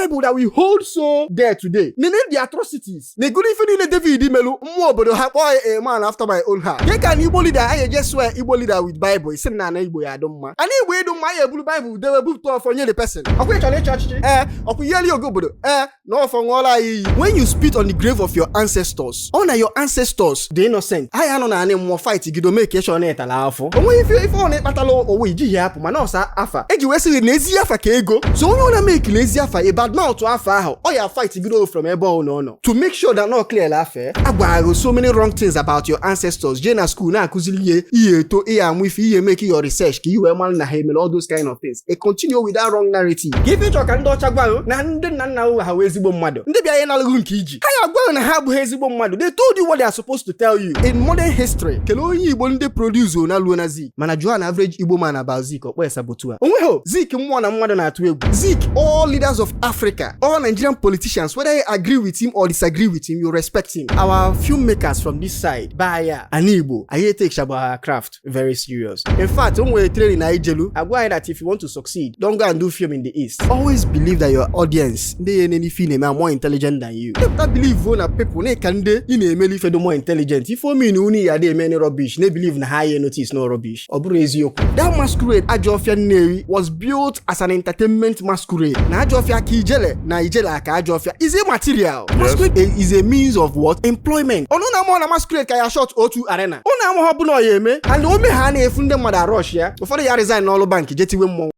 Bible that we hold so dear today, nene the atrocities, negoro ife niile David melu, mmụọ obodo ha kpọọ ya a man after my own heart. Ke ka na Igbo leader anyị eje swear Igbo leader with Bible, isi na ana Igbo ya adụ mma, ana Igbo ịdụ mma, anyị eburu Bible dewe bupụta ọfọ nye the person. Ọkwa ị chọrọ ịchị ọchịchị, ee, ọkwa iheli ogo obodo, ee, na ọfọ ṅụọla anyị iyi. When you spit on the grave of your ancestors, ọ na your ancestors the innocent ha ya nọ na anị mmụọ fight gido make sure na ịtala afọ. Onweghị ife ọ na-ekpatala owu ijighị apụ, mana ọsa afa eji wee sị na ezi afa ka ego. So onye ọ na-emekili ezi afa ịbad mouth afa ahụ, ọ ya fight gido from ebe ọ nọ to make sure that not clear afa. Agwara so many wrong things about your ancestors, jee na school na-akụziri ihe, ihe eto, ihe amụ ife, ihe make your research ka i wee mara na ha emere all those kind of things. E continue with that wrong narrative. Ka ife ịchọ ka ndị ọcha gwarụ na ndị nna nna ha wee ezigbo mmadụ, ndị bịa ihe na-alụghị nke iji ha ya gwarụ na ha abụghị ezigbo mmadụ. They told you what they are supposed to tell you. In modern history, kelee onye Igbo ndị produce na luo na Zik, mana jụọ na average Igbo man about Zik, ọkpọ ya saboteur. Onweghị Zik mmụọ na mmadụ na-atụ egwu. Zik, all leaders of Africa, all Nigerian politicians, whether you agree with him or disagree with him, you respect him. Our filmmakers from this side, baya ana Igbo, anyị take our craft very serious. In fact, o nwere training na ijelu agwa anyị that if you want to succeed, don't go and do film in the East. Always believe that your audience, ndị ya na-ene ife ị na-eme, are more intelligent than you. Depụta believe na people na-eka ndị ị na-emeli ife dị more intelligent. Ife omin unu ya adị eme any rubbish, na believe na ha ya notice no rubbish. Ọ bụrụ eziokwu. That masquerade Ajọfịa Nnewi was built as an entertainment masquerade. Na Ajọfịa ka ijele na ijele aka Ajọfịa is a material. Masquerade is a means of what? Employment. Ọnụ na amụọ na masquerade ka ya shot O2 Arena. Ụnụ amụọ bụ na ọ ya eme and ome ha na-efu ndị mmadụ arọsh ya. Ụfọdụ ya resign n'ọrụ bank jetiwe mmọnwụ.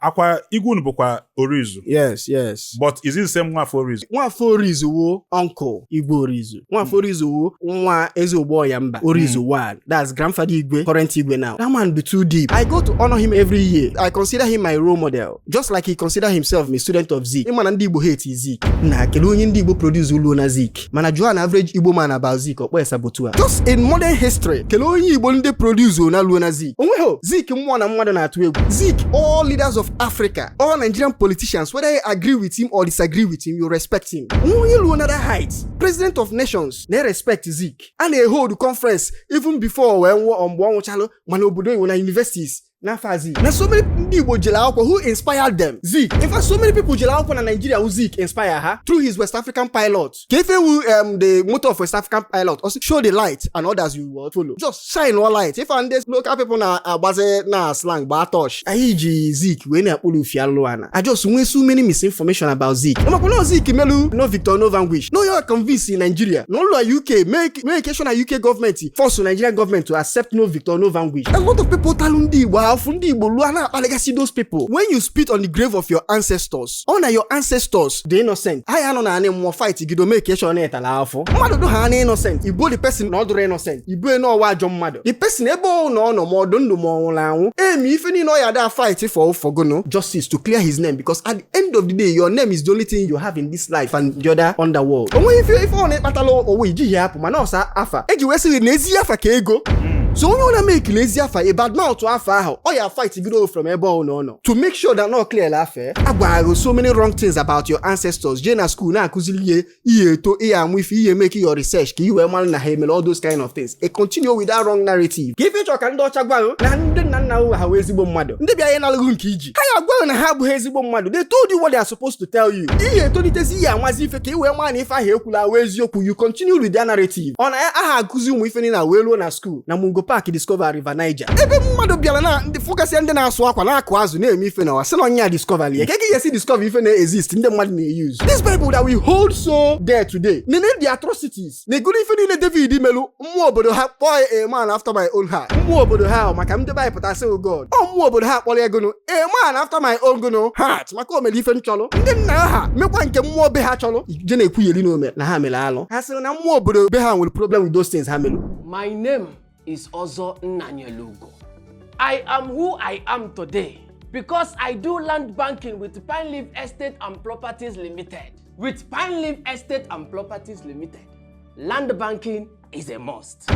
Akwa igwe unu bụkwa Orizu. Yes, yes. But is it the same Nwafọ Orizu? Nwafọ Orizu wo uncle Igwe Orizu. Nwafọ Orizu wo nwa eze Ogboya mba Orizu one. That's grandfather Igwe, current Igwe now. That man be too deep. I go to honor him every year. I consider him my role model. Just like he consider himself a student of Zik. Ịma na ndị Igbo hate Zik. Na kelee onye ndị Igbo produce ụlọ na Zik. Mana jụọ na average Igbo man about Zik, ọkpọ ya saboteur. Just in modern history, kelee onye Igbo ndị produce na luo na Zik. Onweghị Zik mmụọ na mmadụ na-atụ egwu. Zik, all leaders of Africa, all Nigerian politicians, whether you agree with him or disagree with him, you respect him. Onye luo na that height, president of nations, na-respect Zik. A na-ehold conference even before wee nwụọ, mgbe ọ nwụchalụ, mana obodo Igbo na universities n'afọ Zik. Na so many ndị Igbo jere akwụkwọ who inspired them? Zik. In fact, so many people jere akwụkwọ na Nigeria who Zik inspire ha through his West African pilot. Ka ife wu the motto of West African pilot, also show the light and others you will follow. Just shine all light. If and these local people na-agbazi na slang gbaa torch. Anyị ji Zik wee na-akpụrụ ufi alụ ana. I just nwee so many misinformation about Zik. Makwa na Zik melu no Victor no vanquish. No ya convince in Nigeria. No ụlọ UK make sure na UK government force Nigerian government to accept no Victor no vanquish. A lot of people talụ ndị Igbo afụ ndị Igbo lụọ na-akpaligasị those people. When you spit on the grave of your ancestors, ọ na your ancestors the innocent ha ya nọ na anị mmụọ fight gido make sure na ịtala afọ. Mmadụ dụ ha na innocent, igbo the person na ọ dụrụ innocent, igbo na ọwa ajọ mmadụ. The person ebe ọ nọ nọ ma ọ dụ ndụ ma ọ nwụrụ anwụ, emi ife niile ọ ya da fight for gono justice to clear his name, because at the end of the day your name is the only thing you have in this life and the other underworld. Onweghị ife ọ na-ekpatala owu ijighị apụ, mana ọsa afa eji wee sị na ezi afa ka ego. So onye ọ na-emekili ezi afa ịbad mouth afa ahụ, ọ ya fight gido from ebe ọ nọ to make sure that not clear afa. Agwara so many wrong things about your ancestors, jee na school na-akụziri ihe, ihe eto, ihe amụ ife, ihe make your research ka i wee mara na ha emere all those kind of things. E continue with that wrong narrative. Ka ife ịchọ ka ndị ọcha gwarụ na ndị nna nna ha wee ezigbo mmadụ, ndị bịa ihe na-alụghị nke iji ha ya gwarụ na ha abụghị ezigbo mmadụ. They told you what they are supposed to tell you. Ihe etolitezi ihe amazi ife ka i wee mara na ife ahụ ekwula wee eziokwu. You continue with their narrative. Ọ na aha akụzi ụmụ ife niile wee ruo na school na Mungo Park discover River Niger, ebe mmadụ bịara na ndị fụgasịa ndị na-asụ akwa na-akụ azụ na-eme ife na sị na onye a discover ya ka ga esi discover ife na-exist ndị mmadụ na-use. This Bible that we hold so dear today, nene the atrocities, na-egoro ife niile David melu, mmụọ obodo ha kpọọ ya a man after my own heart. Mmụọ obodo ha maka ndị Baịbụl pụta sị God, ọ mmụọ obodo ha kpọrọ ya gono a man after my own gono heart, maka o mere ife nchọrọ. Ndị nna ha mekwa nke mmụọ be ha chọrọ je na-ekwugheri na ome na ha mere alụ. Ha sịrị na mmụọ obodo be ha nwere problem with those things ha mere. My name is Ozo Nnanyelugo. I am who I am today because I do land banking with Pine Leaf Estate and Properties Limited. With Pine Leaf Estate and Properties Limited, land banking is a must.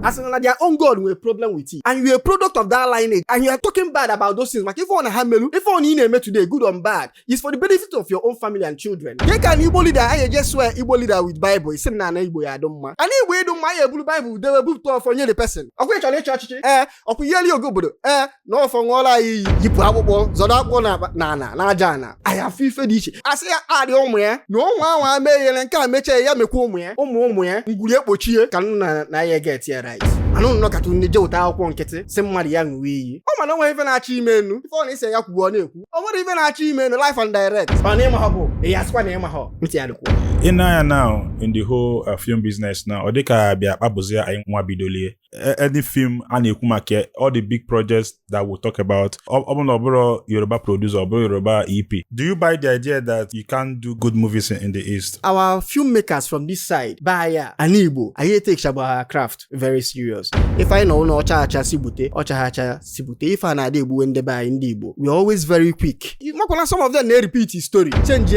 As in na their own God nwere problem with it, and you are a product of that lineage, and you are talking bad about those things. Maka ife ọ na ha melu, ife ọ na ị na-eme today, good or bad, is for the benefit of your own family and children. Ke ka na Igbo leader anyị eje swear Igbo leader with Bible, isi na ana Igbo ya adụ mma, ana Igbo ịdụ mma, anyị eburu Bible dewe, bupụta ọfọ nye the person. Ọkwa ị chọrọ ịchị ọchịchị, ee, ọkwa ihe oge obodo, ee, na ọfọ ṅụọla anyị iyi, yipụ akpụkpọ, zọdọ akpụkpọ na ana na aja ana, anyị afụ ife dị iche. Asị ya adị ụmụ ya na ụmụ ahụ ameghele nke a, mechie ya, mekwa ụmụ ya, ụmụ ụmụ ya, ngwuri ekpochie ka nna na ya get ya right. Anụ nnọkọta nne je weta akwụkwọ nkịtị si mmadụ ya ṅụwe iyi, ọ mana o nwere ife na-achọ ime enu, ife ọ na-ese ya kwuo, ọ na-ekwu o nwere ife na-achọ ime enu life and direct. Ọ na ịma ha bụ ya, asịkwa na ịma ha ntị ya dịkwa. In anya now, in the whole film business now, ọ dịka bịa kpabụzi anyị nwa bidolie any film a na-ekwu maka ya, all the big projects that we talk about, ọ bụ na ọ bụrụ Yoruba producer, ọ bụrụ Yoruba EP. Do you buy the idea that you can't do good movies in the East? Our filmmakers from this side baa ya ana Igbo, anyị take our craft very serious. Ife anyị nọ ụlọ ọcha acha si bute, ọcha ha acha si bute, ife a na-adị egbuwe ndị be anyị ndị Igbo. We are always very quick. Makwana some of them na-repeat his story, change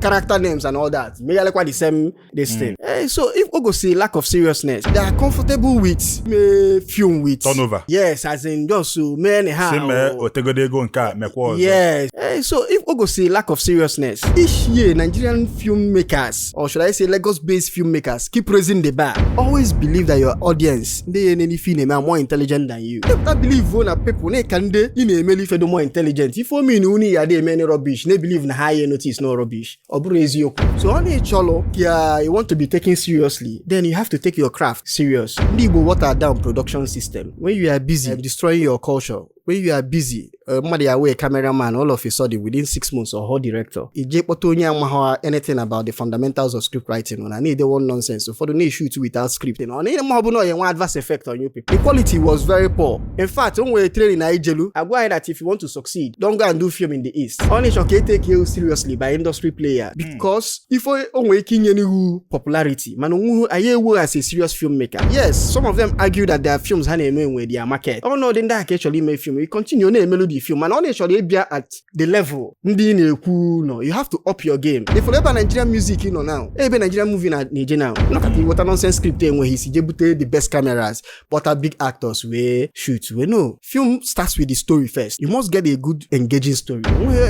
character names and all that, meghalekwa the same this thing. So if o gosi lack of seriousness, they are comfortable with mee film with Turnover. Yes, as in just so mee anyhow. Si mee otegodo ego nke a, mekwa ọzọ. Yes. So if o gosi lack of seriousness, each year Nigerian filmmakers, or should I say Lagos-based filmmakers, keep raising the bar. Always believe that your audience, ndị ya enene ife ị na-eme, are more intelligent than you. That believe na people na ka ndị ị na-emeli ife dị more intelligent. Ife o mean unu ya dị eme any rubbish, na believe na ha ya notice no rubbish. Ọ bụrụ eziokwu. So ọ na-echọlụ ka you want to be taken seriously, then you have to take your craft serious. Ndị Igbo water down production system. When you are busy destroying your culture, when you are busy, mmadụ ya wee cameraman, all of a sudden within 6 months or whole director, ije kpọta onye amaghị anything about the fundamentals of script writing, ọ na na-ede one nonsense, ụfọdụ na-shoot without script, ọ na ma ọ bụ na ọ ya nwe adverse effect on you people. The quality was very poor. In fact, o nwere training na ijelu agwa anyị that if you want to succeed, don't go and do film in the East. Ọ na-ịchọ ka e take you seriously by industry player, because if o nwere ike inye n'ihu popularity, mana onwe anyị ewu as a serious filmmaker. Yes, some of them argue that their films ha na-eme nwe their market. Ọnọdụ ndị a ka ị chọrọ ime film, you continue na-emelu the film, mana ọ na-echọrọ ịbịa at the level ndị ị na-ekwu nọ, you have to up your game. Ifụrụ ebe Nigerian music nọ now, ebe Nigerian movie na-eje now, nọkọta iweta nonsense script enweghị isi, je bute the best cameras, kpọta big actors wee shoot wee. No, film starts with the story first. You must get a good engaging story.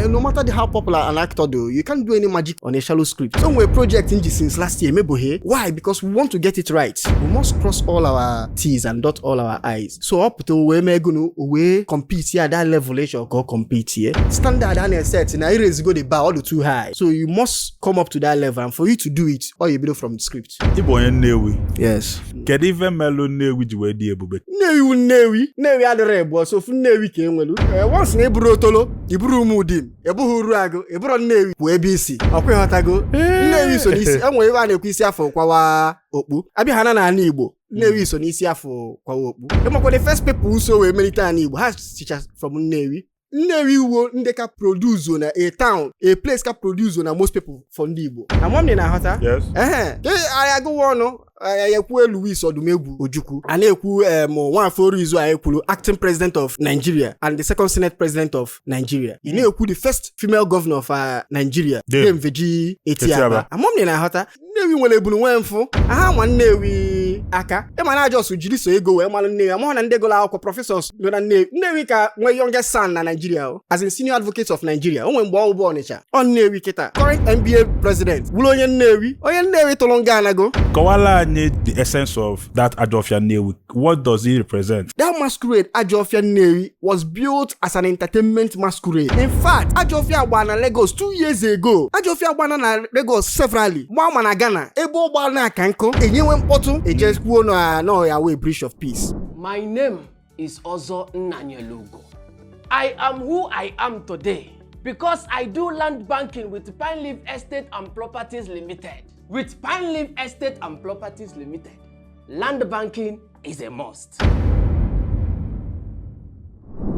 No matter how popular an actor do, you can't do any magic on a shallow script. So nwere project nji since last year emeboghe. Why? Because we want to get it right. We must cross all our T's and dot all our I's. So ọ pụta o wee mee ego na o wee compete ya that level ịchọ ka ọ compete ye. Standard a na-eset na go the bar all the too high, so you must come up to that level, and for you to do it, all you bido from the script. Ị bụ onye Nnewi. Yes. Kedu ife melụ Nnewi ji wee dị ebube? Nnewi wu Nnewi. Nnewi adịrị ebu ọsọ, ofu Nnewi ka enwelu. Once na ịbụrụ Otolo, ịbụrụ Umudim, ịbụghị Uruagụ, ịbụrụ Nnewi kwuo ebe isi ọkwa, ịghọtago? Nnewi so n'isi enwere ebe a na-ekwu isi afọ kwawa okpu abịa ha na n'ala Igbo. Nnewi so n'isi afọ kwawa okpu. Ịmakwa the first people so wee melite ala Igbo, ha sicha from Nnewi. Nnewi wuo ndị ka produce na a town, a place ka produce na most people for ndị Igbo. Amam na-aghọta? Yes. Ehe, ke anyị agụwa ọnụ, anyị ekwu Louis Odumegwu Ojukwu, a na-ekwu Nwafọ Orizu, anyị kwuru acting president of Nigeria and the second senate president of Nigeria. Ị na-ekwu the first female governor of Nigeria, Dame Dame Virgy Etiaba. Etiaba. Amam na-aghọta? Nnewi nwere ebulu nwee mfụ aha nwa Nnewi aka ịma na ajọs jiri so ego wee malụ Nnewi amahụ na ndị gụrụ akwụkwọ, professors nọ na Nnewi. Nnewi ka nwee youngest son na Nigeria o, as in senior advocate of Nigeria. O nwere mgbe ọ bụ Ọnịcha, ọ Nnewi. Kịta current NBA president wụrụ onye Nnewi. Onye Nnewi tụrụ nga anago. Kọwala anyị the essence of that Ajọfịa Nnewi. What does it represent? That masquerade, Ajọfịa Nnewi, was built as an entertainment masquerade. In fact, Ajọfịa gbara na Lagos 2 years ago. Ajọfịa gbana na Lagos severally, gbaa ma na Ghana, ebe ọ gbara na aka nkụ enyewe mkpọtụ eje kwuo na ya wee breach of peace. My name is Ozo Nnanyelugo. I am who I am today because I do land banking with Pine Leaf Estate and Properties Limited. With Pine Leaf Estate and Properties Limited, land banking is a must.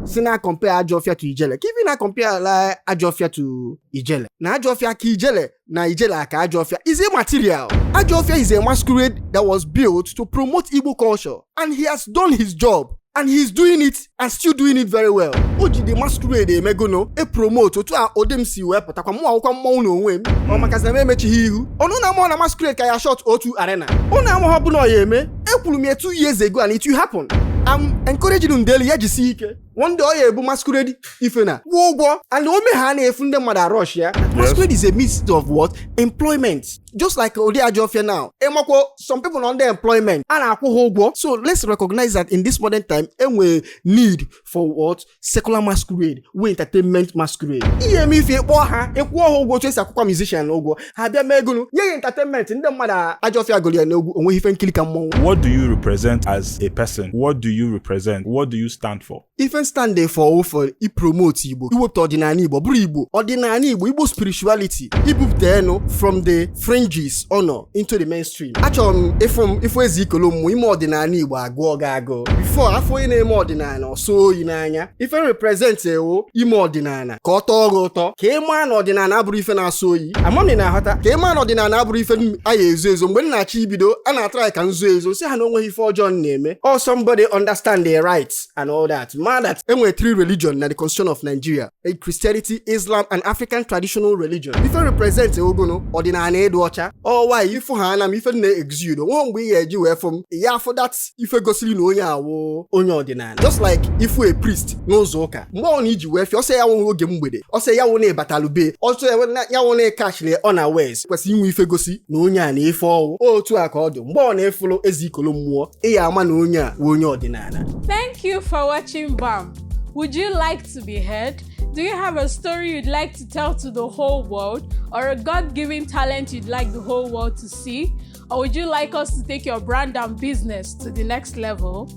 Si na compare Ajọfịa to Ijele, ka ife na compare la Ajọfịa to Ijele, na Ajọfịa ka Ijele, na Ijele aka Ajọfịa is a material. Ajọfịa is a masquerade that was built to promote Igbo culture, and he has done his job. And he's doing it and still doing it very well. O ji the masquerade emegono e promote otu a ụdị m si wee pụtakwa mụ akwụkwọ mmọnwụ n'onwe m ọ maka na m emechighị ihu ọnụ na amụọ na masquerade ka ya shot O2 Arena ụnụ amụghọ bụ na ọ ya eme. Ekwuru m ya 2 years ago and it will happen. I'm encouraging Ndeli ya jisie ike. One day ọ ya ebu masquerade ife na kwụọ ụgwọ and ome ha na-efu ndị mmadụ arush ya. Masquerade is a means of what? Employment. Just like ụdị ajọ now, ịmakwa some people nọ under employment, a na-akwụ ha ụgwọ. So let's recognize that in this modern time enwere need for what? Secular masquerade wey entertainment masquerade. Ihe eme ife ịkpọ ha, ịkwụọ ha ụgwọ otu esi akwụkwa musician ụgwọ, ha bịa mee egonu nye ya entertainment. Ndị mmadụ ajọ ọfịa gụrụ ya n'egwu onweghị ife nkiri ka mmọnwụ. What do you represent as a person? What do you represent? What do you stand for? Ife stand for ipromote Igbo, iwepụta ọdịnala Igbo, bụrụ Igbo, ọdịnala Igbo, Igbo spirituality, ibupụta enu from the fringes ọ nọ into the mainstream. Achọrọ m ịfụ m ịfụ eze ikolo mmụọ ime ọdịnala Igbo agụọ gị agụụ before afọ onye na-eme ọdịnala ọsọ oyi n'anya. Ife represent ewo ime ọdịnala ka ọ tọọ gị ụtọ, ka ị maa na ọdịnala abụrụ ife na-asọ oyi. Amam na aghọta ka ị maa na ọdịnala abụrụ ife a ya ezo ezo. Mgbe m na-achọ ibido, a na-atara ka nzo ezo si ha na onweghị ife ọjọọ m na-eme, or somebody understand the rights and all that, ma that enwere three religion na the constitution of Nigeria: Christianity, Islam and African traditional religion. Ife represent ogono ọdịnala ịdụ ọcha ọ nwaanyị ifu ha ana m ife na-exude onwe mgbe ị ga-eji wee fụ m ya afụ that ife gosiri na onye awụ onye ọdịnala. Just like ifu a priest n'ụzọ ụka, mgbe ọ na iji wee fịa ọsọ ya nwụ oge mgbede, ọsọ ya nwụ na ịbatalụ be ọsọ ya nwụ na ịkachiri ọ na wes kwesịrị inwe ife gosi na onye a na-efe ọwụ otu a ka ọ dị. Mgbe ọ na-efulu eze ikolo mmụọ, ị ya ama na onye a wụ onye ọdịnala. Thank you for watching BAM. Would you like to be heard? Do you have a story you'd like to tell to the whole world or a God given talent you'd like the whole world to see? Or would you like us to take your brand and business to the next level?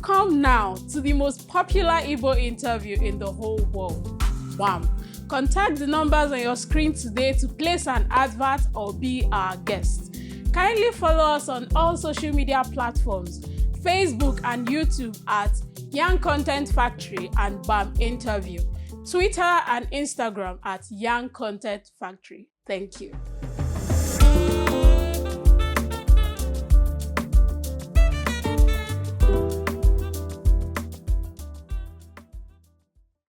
Come now to the most popular Igbo interview in the whole world. BAM. Contact the numbers on your screen today to place an advert or be our guest. Kindly follow us on all social media platforms, Facebook and YouTube at Young Content Factory and BAM Interview, Twitter and Instagram at Young Content Factory. Thank you.